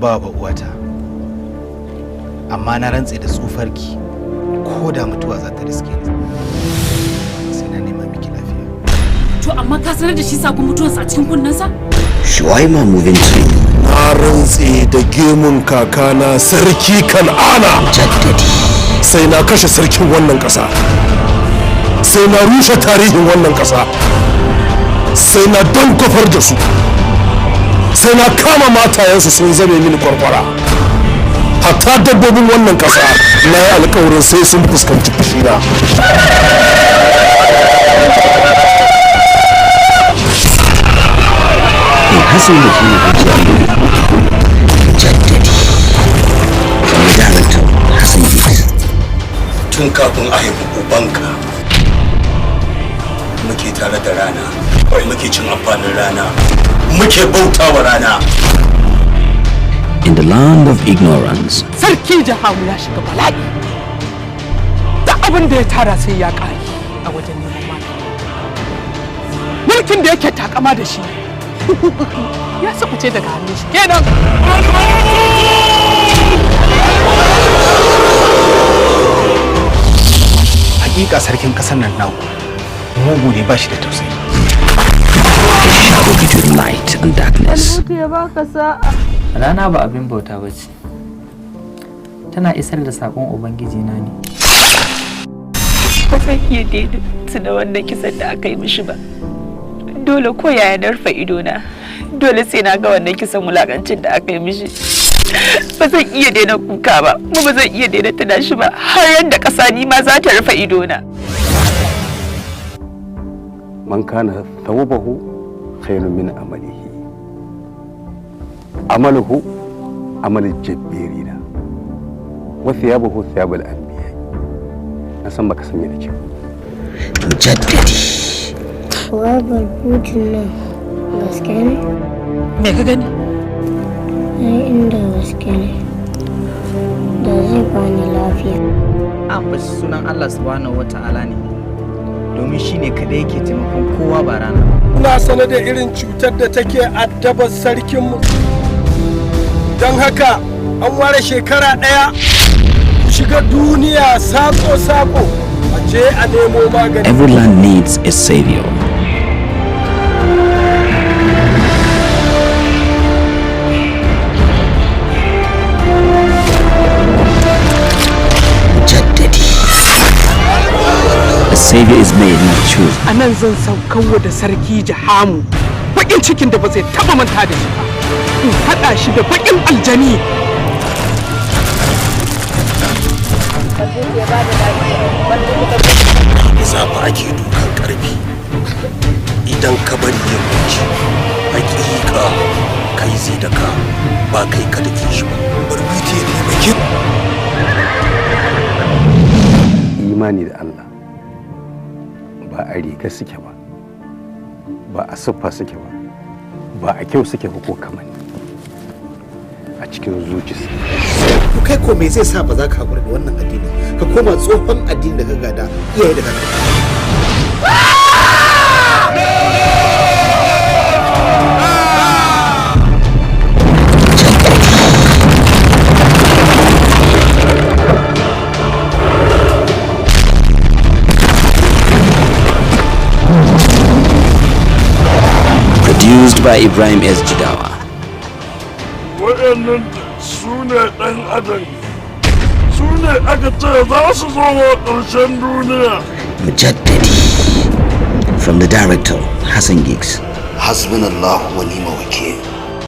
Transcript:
jarabawa ba uwata, amma na rantse da tsufarki, ko da mutuwa za ta riske ni, sai na nema miki lafiya. To amma ka sanar da shi sakon mutuwarsa a cikin kunnensa? Shuwaima Moving Team. Na rantse da gemun kakana Sarki Kan'ana. Jaddadi. Sai na kashe sarkin wannan ƙasa, sai na rushe tarihin wannan ƙasa, sai na dankwafar da su, sai na kama matayensu sun zame mini kwarkwara. Hatta dabbobin wannan ƙasa na yi alkawarin sai sun fuskanci fushina. A Hassan Muhammad Hajiya movie. Jaddadi. From the director, Hassan Giggs. Tun kafin a haifi ubanka muke tare da rana, muke cin amfanin rana, muke bautawa rana. In the land of ignorance, Sarki Jahamu ya shiga bala'i da abin da ya tara sai ya ƙare a wajen neman magani. Mulkin da yake takama da shi ya sukuce daga hannun shi kenan. Hakika sarkin kasar nan naku mugu ne, ba shi da tausayi. A shadow between light and darkness. Ya baka sa'a. Rana ba abin bauta ba ce, tana isar da saƙon Ubangiji na ne. Ba zan iya daina tuna wannan kisan da aka yi mishi ba. Dole ko yaya na rufe idona, dole sai na ga wannan kisan wulakancin da aka yi mishi. Ba zan iya daina kuka ba, kuma ba zan iya daina tuna shi ba har yadda ƙasa ni ma za ta rufe idona. Man kana thawbahu khairun min amalihi, amaluhu amal jabbirina wa thiyabuhu thiyabul anbiya. Na san baka san me nace ba. Jaddadi. Wai barbutun nan gaske ne? Me ka gani? Ai inda gaske ne, da zai bani lafiya. Ambaci sunan Allah Subhanahu Wata'ala ne, domin shi ne kaɗai yake taimakon kowa, ba rana ba. Ina sane da irin cutar da take addabar sarkinmu. Don haka an ware shekara ɗaya, shiga duniya sako-sako, a je a nemo magani. Every land needs a savior. Jaddadi. A savior is made, not chosen. A nan zan saukarwa da Sarki Jahamu baƙin cikin da ba zai taɓa manta da shi ba, in haɗa shi da baƙin aljani. Zafi ake dukan karfi, idan ka bari ya wuce, hakika kai zai daka, ba kai ka dake shi ba. Barbiti ya taimake. Imani da Allah ba a riga suke ba, ba a siffa suke ba, ba a kyau suke ba ko kamanni, a cikin zuci suke. To kai ko me zai sa ba za ka hakura da wannan addini ka koma tsohon addini da ka gada iyaye da kakanni? Produced by Ibrahim S. Jidawa. Waɗannan su ne ɗan adam, su ne aka ce za su zo wa ƙarshen duniya. Mujaddadi. From the director, Hassan Giggs. Hasbunallahu wa ni'mal wakil.